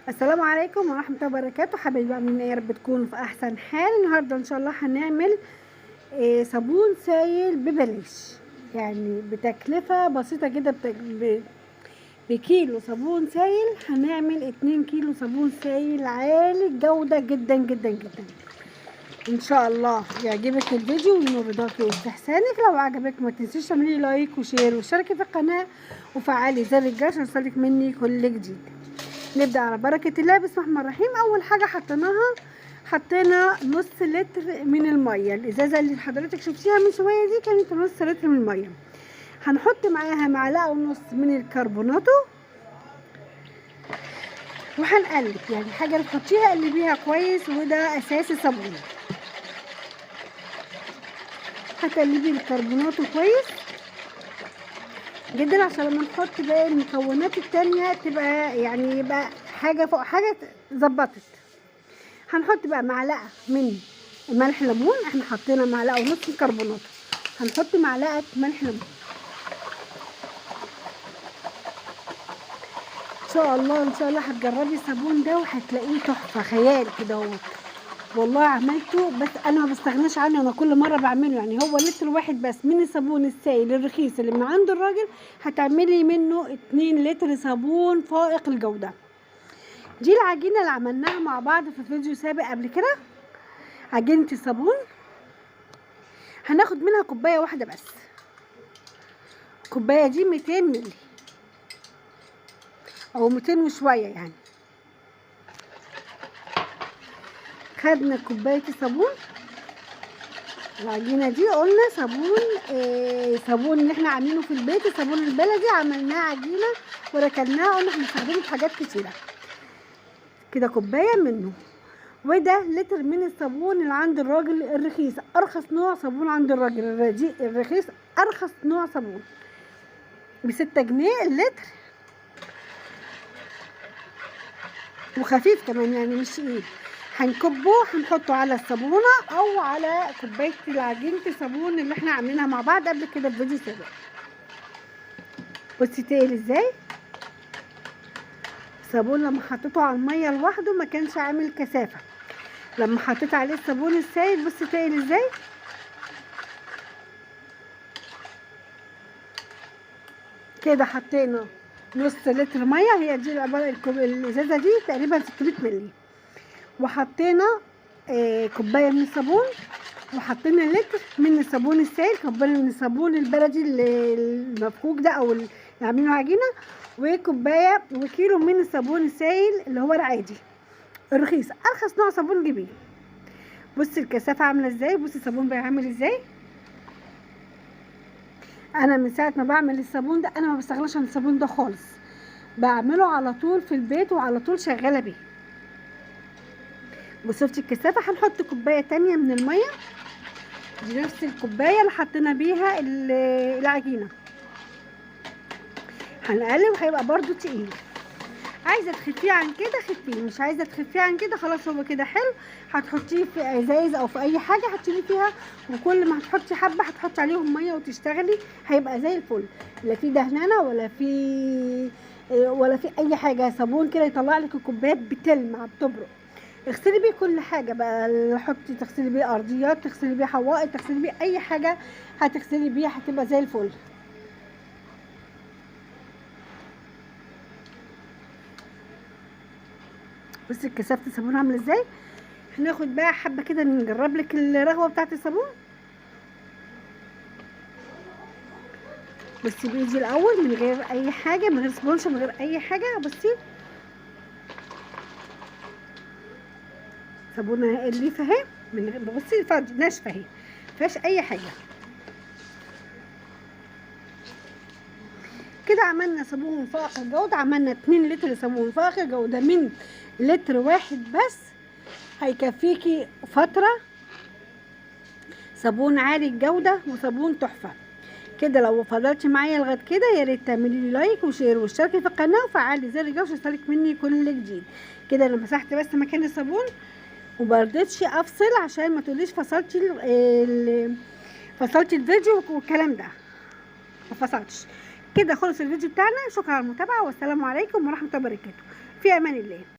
السلام عليكم ورحمة الله وبركاته. حبايبي عاملين ايه؟ يا رب تكونوا في احسن حال. النهارده ان شاء الله هنعمل صابون سايل ببلاش، يعني بتكلفة بسيطة جدا. بكيلو صابون سايل هنعمل 2 كيلو صابون سايل عالي الجودة جدا جدا جدا. ان شاء الله يعجبك الفيديو وينور رضاكي واستحسانك. لو عجبك ما تنسيش تعملي like و share واشتركي في القناة وفعلي زر الجرس عشان يوصلك مني كل جديد. نبدأ على بركة الله، بسم الله الرحمن الرحيم. اول حاجة حطيناها، حطينا نص لتر من المية. الازازة اللي حضرتك شفتيها من شوية دي كانت نص لتر من المية. هنحط معاها معلقة ونص من الكربوناتو وهنقلب، يعني حاجة اللي تحطيها قلبيها كويس، وده اساس الصابون. هتقلبي الكربوناتو كويس جدا عشان لما نحط باقي المكونات التانية تبقى يعني يبقى حاجة فوق حاجة ظبطت. هنحط بقى معلقة من ملح ليمون، احنا حطينا معلقة ونص الكربوناتو، هنحط معلقة ملح ليمون. ان شاء الله ان شاء الله هتجربي الصابون ده وهتلاقيه تحفة خيال كده اهوت. والله عملته بس انا ما بستغناش عنه، انا كل مرة بعمله. يعني هو لتر واحد بس من الصابون السائل الرخيص اللي من عند الراجل هتعملي منه 2 لتر صابون فائق الجودة. دي العجينة اللي عملناها مع بعض في فيديو سابق قبل كده، عجينه الصابون. هناخد منها كوباية واحدة بس، الكوباية دي 200 مللي او 200 وشوية يعني. خدنا كوباية الصابون، العجينة دي قلنا صابون، صابون اللي احنا عاملينه في البيت، الصابون البلدي، عملناه عجينه وركناه، قلنا هنستخدمه في حاجات كتيرة كده. كوباية منه، وده لتر من الصابون اللي عند الراجل الرخيص، ارخص نوع صابون عند الراجل الرديء الرخيص، ارخص نوع صابون ب6 جنيه اللتر، وخفيف كمان يعني مش تقيل. هنكبه هنحطه على الصابونه او على كوباية العجينة الصابون اللي احنا عاملينها مع بعض قبل كده في فيديو سابق. بصي تقل ازاي الصابون، لما حطيته على المية لوحده ما كانش عامل كثافة، لما حطيت عليه الصابون السائل بصي تقل ازاي. كده حطينا نص لتر مية، هي دي العبارة الازازه دي تقريبا 600 مللي، وحطينا كوباية من الصابون، وحطينا لتر من الصابون السائل، كوباية من الصابون البلدي المفكوك ده او اللي عاملينه عجينه، وكوبايه وكيلو من الصابون السائل اللي هو العادي الرخيص، ارخص نوع صابون جيبيه. بصي الكثافة عامله ازاي، بصي الصابون بقى عامل ازاي. انا من ساعة ما بعمل الصابون ده انا ما بستغناش عن الصابون ده خالص، بعمله على طول في البيت وعلى طول شغالة بيه. وشفتي الكثافة. هنحط كوباية تانية من المية، دي نفس الكوباية اللي حطينا بيها العجينة. هنقلب وهيبقى برده تقيل. عايزه تخفيه عن كده خفيه، مش عايزه تخفيه عن كده خلاص هو كده حلو. هتحطيه في ازايز او في اي حاجة هتشيلي فيها، وكل ما هتحطي حبه هتحطي عليهم مية وتشتغلي، هيبقى زي الفل. لا في دهنانه ولا في اي حاجة. صابون كده يطلع لك الكوبايات بتلمع بتبرق. اغسلي بيه كل حاجة بقى، حطي تغسلي بيه ارضيات، تغسلي بيه حوائط، تغسلي بيه اي حاجة هتغسلي بيه هتبقى زي الفل. بصي كثافة الصابون عامله ازاي. هناخد بقى حبه كده نجرب لك الرغوه بتاعه الصابون. بصي بايدي الاول من غير اي حاجة، من غير سبونش، من غير اي حاجة. بصي صابونه الليفه اهي، من غير بصي فاضي ناشفة اهي، مفيهاش اي حاجة. كده عملنا صابون فائق الجودة، عملنا 2 لتر صابون فائق الجودة من لتر واحد بس، هيكفيكي فترة. صابون عالي الجودة وصابون تحفة. كده لو فضلتي معايا لغاية كده يا ريت تعملي لي like و share واشتركي في القناة وفعلي زر الجرس عشان يوصلك مني كل جديد. كده انا مسحت بس مكان الصابون ومرضتش افصل عشان ما تقوليش فصلتي فصلتي الفيديو والكلام ده، ما فصلتش. كده خلص الفيديو بتاعنا. شكرا على المتابعة والسلام عليكم ورحمة الله وبركاته. في امان الله.